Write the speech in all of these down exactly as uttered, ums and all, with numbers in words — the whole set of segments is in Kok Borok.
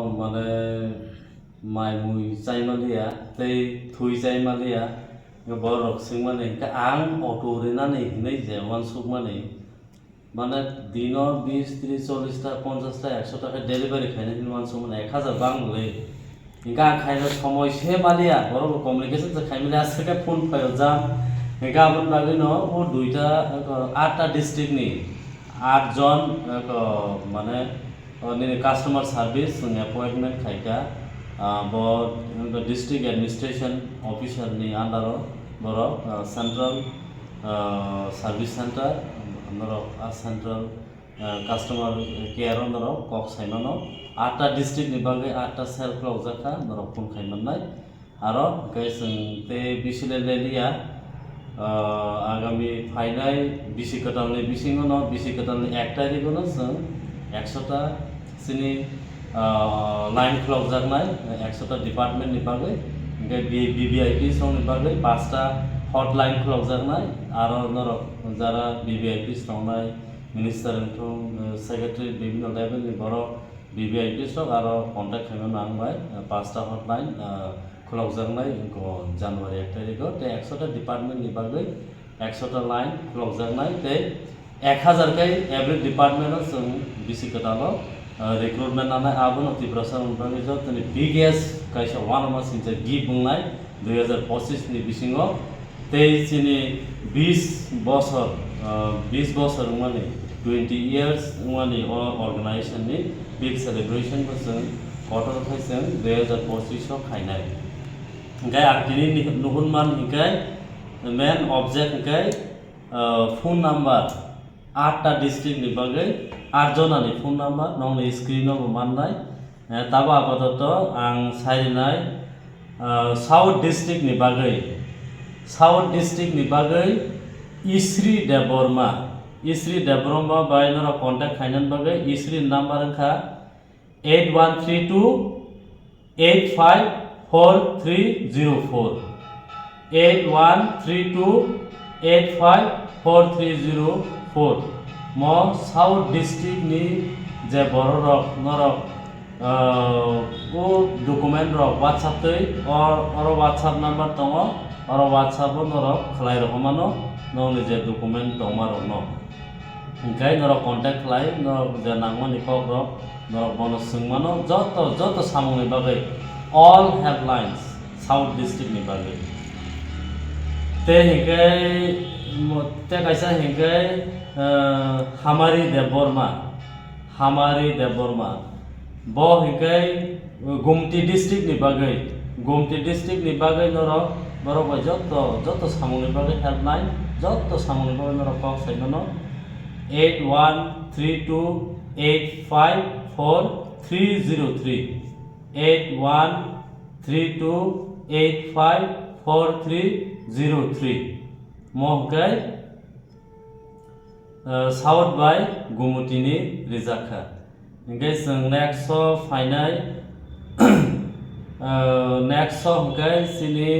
Mane mai mui chai maliya, tei thui chai maliya, borok swngmani, hingke ang auto rinani hinui je uansukmani, mane dino bis, tris, chollis ta, ponchas ta, ekso ta khe delivery khainai hinui uansukmani, ek hazar bang le. Hingke ang khaina somoi se maliya, borok bo communication se khaimani, aswk khe phone phaio jang. Hingke aboni bagwino o duita, atta district ni aat jon, mane, O nini customer service chwng appointment khaikha, ah, bo district administration officer ni under o borok, ah, central, ah, service center, norok a central, ah, customer care o norok kok saimano, atta district ni bagwi atta cell khulokjak kha, norok phone khaimannai. Aro hwnkhe chwng tei bisi le leliya, ah, agami phainai bisi kwtalni bisingono, bisi kwtalni ek tarigono chwng ekso ta chini, ah, line khulokjaknai, ekso ta department ni bagwi, hwnkhe B-, B B I P songni bagwi pasta hotline khulokjaknai, aro norok jara B B I P tongnai, minister wngthung, secretary, bibhinno level ni borok, B B I P sok aro contact khaimano ang bai, ah, pasta hotline, ah, khulokjaknai wngkha January ek tarikh o, tei ekso ta department ni bagwi ekso ta line khulokjaknai, tei ek hazar khe every department o chwng bisi kwtal o, ah, recruitment nanai, abono Tiprasa ni bagwi jotoni biggest kaisa uanama singcha gift wngnai dui hazar pochis ni bisingo. Tei chini bis bosor, ah, bis bosor wngmani, twenty years wngmani o organization ni big celebration bo chwng kotor khai chwng dui hazar pochis o khainai. Hingke ang tini ni-, nuhun man hingke main object hingke, ah, phone number atta district ni bagwi aat jona ni phone number nokni screen o bo mannai. Eh, tabo apatoto ang sai rinai, ah, South District ni bagwi, South District ni bagwi Isri Debbarma, Isri Debbarma bai norok contact khainani bagwi Isri number wngkha eight one three two eight five four three zero four, eight one three two eight five four three zero four. Mo South District ni je bororok norok, ah, o document rok WhatsApp twi, or, oro WhatsApp number tongo, oro WhatsApp o norok khlai rohormano nokni je document tongma rokno. Hingke norok contact khlai, norok je nangmani kok rok, norok bono swngmano joto, joto samungni bagwi, all helplines South District ni bagwi. Tei hingke, mo-, tei kaisa hingke, eh, Hamari Debbarma, Hamari Debbarma. Bo hingke Gumti district ni bagwi, Gumti district ni bagwi norok, borok bai joto, joto samungni bagwi helpline, joto samungni bagwi norok kok sai mano eight one three two eight five four three zero three, eight one three two eight five four three zero three. Mo hwnkhe, eh, South bai Gumutini rijak kha. Hingke chwng next o phainai, eh, next o hwnkhe chini,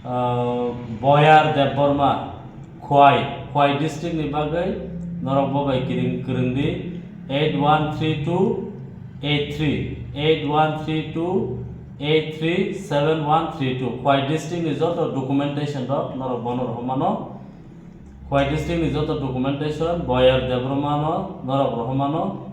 eh, Boyar Debbarma, Khwai, Khwai district ni bagwi norok bo bai kiring, kwrwng di, eight one three two eight three, eight one three two eight three seven one three two. Khwai district ni joto documentation rok norok bono rohormano. Khwai district ni joto documentation, Boyar Debbarma no norok rohormano.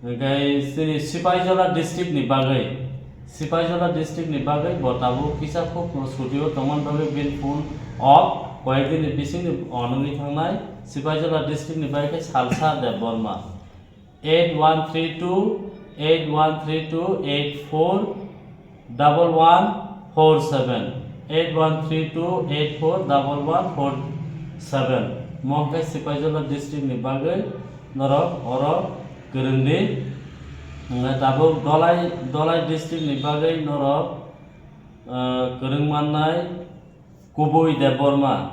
Hingke chini Sipaijola district ni bagwi, Sipaijola district ni bagwi bo tabuk kisa khuk chuti o tongmani bagwi bini phone off, koyek din ni bising ni on wngwi thangnai. Sipaijola district ni bagwi khe Salsa Debbarma. Eight one three two eight one three two eight four double one four seven, eight one three two eight four double one four seven. Mo hwnkhe Sipaijola district ni bagwi norok oro kwrwng di. Hwnkhe tabuk Dolai, Dolai district ni bagwi norok, ah, kwrwng mannai Kubui Debbarma,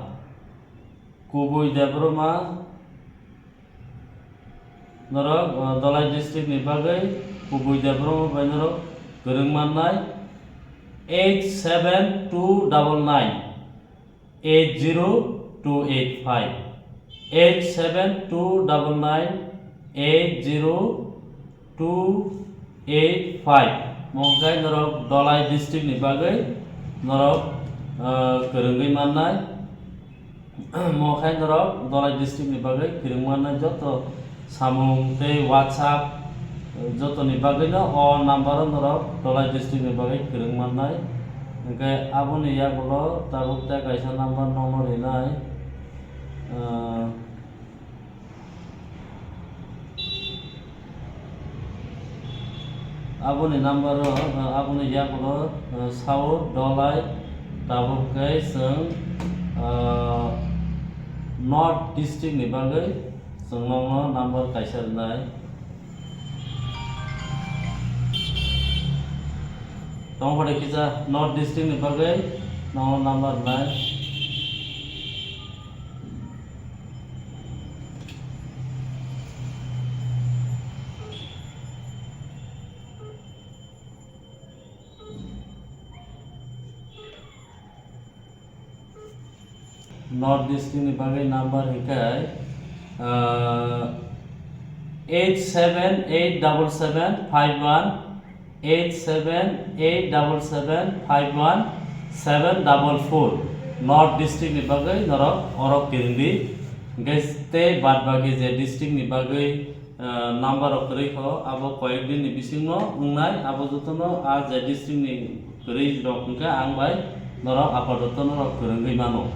Kubui Debbarma, Norok, uh, Dolai district ni bagwi Kubui Debbarma bai norok kwrwng mannai eight seven two double nine eight zero two eight five, eight seven two double nine eight zero two eight five. Mo khe norok Dholai district ni bagwi norok, ah, kwrwngwi mannai. Mo khe norok Dholai district ni bagwi kwrwng mannai joto samung tei WhatsApp, eh, joto ni bagwi no o number o norok Dholai district ni bagwi kwrwng mannai. Hwnkhe aboni yagulo tabuk tei kaisa number nokno rinai. Ah, Aboni number o, uh, aboni yagulo, uh, South Dholai tabuk khe chwng, uh, North District ni bagwi chwng nokno number kaisa rwnai. Tongphade kisa North District ni bagwi nokno number rwnai. North District ni bagwi number hwnkhe, ah, eight seven eight double seven five one, eight seven eight double seven five one seven double four. North District ni bagwi norok oro kwrwngdi. Hwnkhe tei bad baki je district ni bagwi ah, number rok kwrwi kho, abo koyek din ni bisingo wngnai, abo jotono a je district ni kwrwi rok hwnkhe ang bai norok apadoto norok kwrwngwi mano.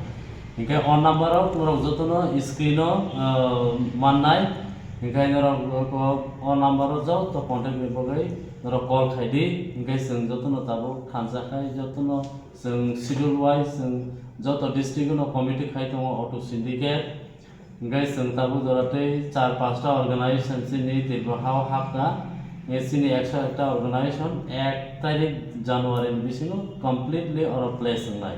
Hwnkhe o number rok norok jotono screen o, ah, mannai, hwnkhe norok o, o number o joto contact ni bagwi norok call khai di, hwnkhe chwng jotono tabuk thansa khai jotono chwng schedule wise chwng joto district no committee khai tongo auto syndicate. Hwnkhe chwng tabuk jora tei char pasta organization chini Tripura hao hapkha. Hwnkhe chini ekso ekta organization ek tarik January ni bisingo completely oro place wngnai.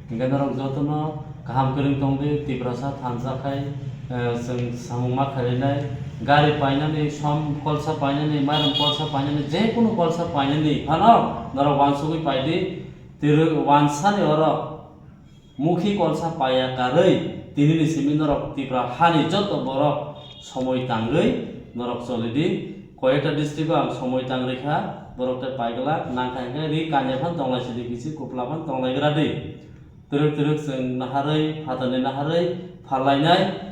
Hwnkhe norok jotono kaham kwrwng tongdi, Tiprasa thansa khai, eh, chwng samung ma khainai. Gari painani, som kolsa painani, mairum kolsa painani, jekunu kolsa painani phano norok wansugwi paidi. Tiri wansani oro mukhi kolsa paiya karwi, tinini simi norok Tipra hani joto borok somoi tangwi norok cholidi. Koyekta district o ang somoi tang rikha, borok tei paiglak nangkha hwnkhe ri kanya phan tonglai sidi, kisi kupla phan tonglai gra di. Twrwk twrwk chwng naharwi, phatarni naharwi phallainai.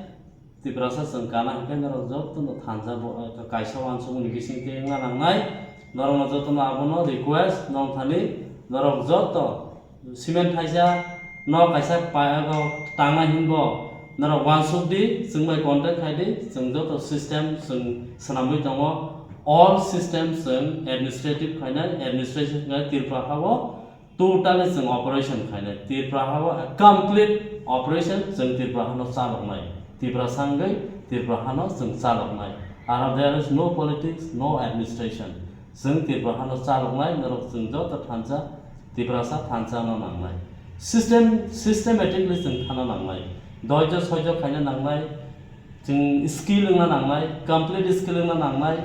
Tiprasa chwng kana hwnkhe norok jotono thansa bo, eh, kaisa wansukmani bisingtwi wngna nangnai. Norokno jotono abono request nong thani, norok joto cement thaisa no kaisa pa-, abo tangna hinbo norok wansuk di, chwng bai contact khai di, chwng joto system chwng swnamwi tongo. All system chwng administrative khainai, administration khainai Tripura hao. Totally chwng operation khainai. Tripura hao complete operation chwng Tripura hano chaloknai. Tiprasa wngwi Tripura hano chwng chaloknai. Aro there is no politics, no administration. Chwng Tripura hano chaloknai, norok chwng joto thansa, Tiprasa thansa no nangnai. System, systematically chwng thana nangnai. Doijo soijo khaina nangnai. Chwng skill wngna nangnai, complete skill wngna nangnai.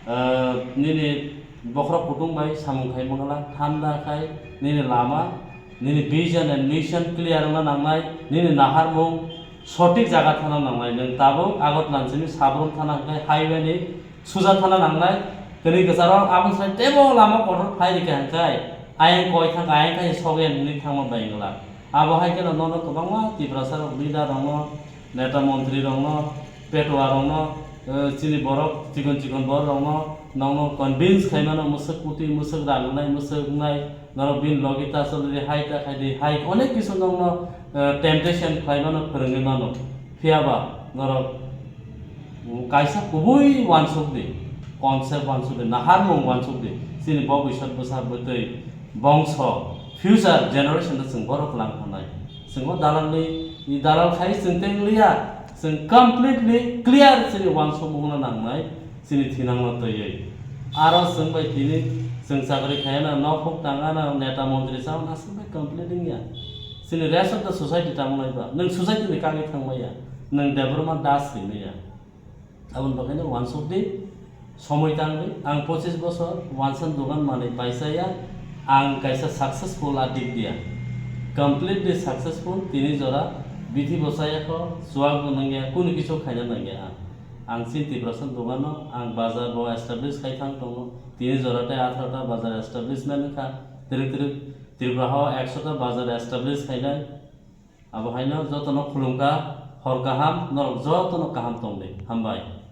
Ah, nini bokhorok kutung bai samung khai mangala, thanda khai, nini lama, nini vision and mission clear wngna nangnai, nini naharmung sothik jaga thana nangnai. Nwng tabuk Agartala ni simi Sabrum thana hwnkhe highway ni suja thana nangnai. Tini kwcharo aboni sai tebo lama kotor phai rikha hwnkhe ayang koi thangkha, ayang khai sogwi nini thangma bai wngla. Abo hai kheno nono kwbangma Tiprasa rok leader rokno, neta montri rokno, petuwa rokno, eh, chini borok chikon chikon borok rokno nokno convince khaimano, mwswk kuti, mwswk rang wngnai, mwswk wngnai, norok bini logi ta choli di, hai ta khai di, hai onek kisu nokno, eh, temptation khlaimano, phwrwngwi mano. Phiya ba norok kaisa kubui wansuk di, concept wansuk di, naharmung wansuk di, chini bo bwsa bwsa bwtwi bongso, future generation no chwng borok lang hwnai. Chwng o dalalni, ni dalal khai chwng tei wngya, chwng completely clear chini wansukmung no nangnai, chini thinang no twiwi. Aro chwng bai tini chwng chakri khaiya na, nok huk tanga na, neta montri chao na, chwng bai complete wngya. Chini rest of the society tamo nai ba, nwng society ni kagwi thang maya, nwng Debbarma Das hinwi ya. Aboni bagwi no wansuk di, somoi tang di. Ang pochis bosor wansan dogan manwi paisa ya, ang kaisa successful a dik dia. Completely successful, tini jora bithi bo chaya kho, chuak bo nangya, kunu kisu khaina nangya ang. Ang chini Tiprasa dogano ang bazar bo establish khai thang tongo. Tini jora tei atharo ta bazar establishment wngkha. Twrwk twrwk Tripura hao ekso ta bazar establish khainai. Abo haino jotono khulumkha, hor kaham, norok jotono kaham tongdi. Hambai.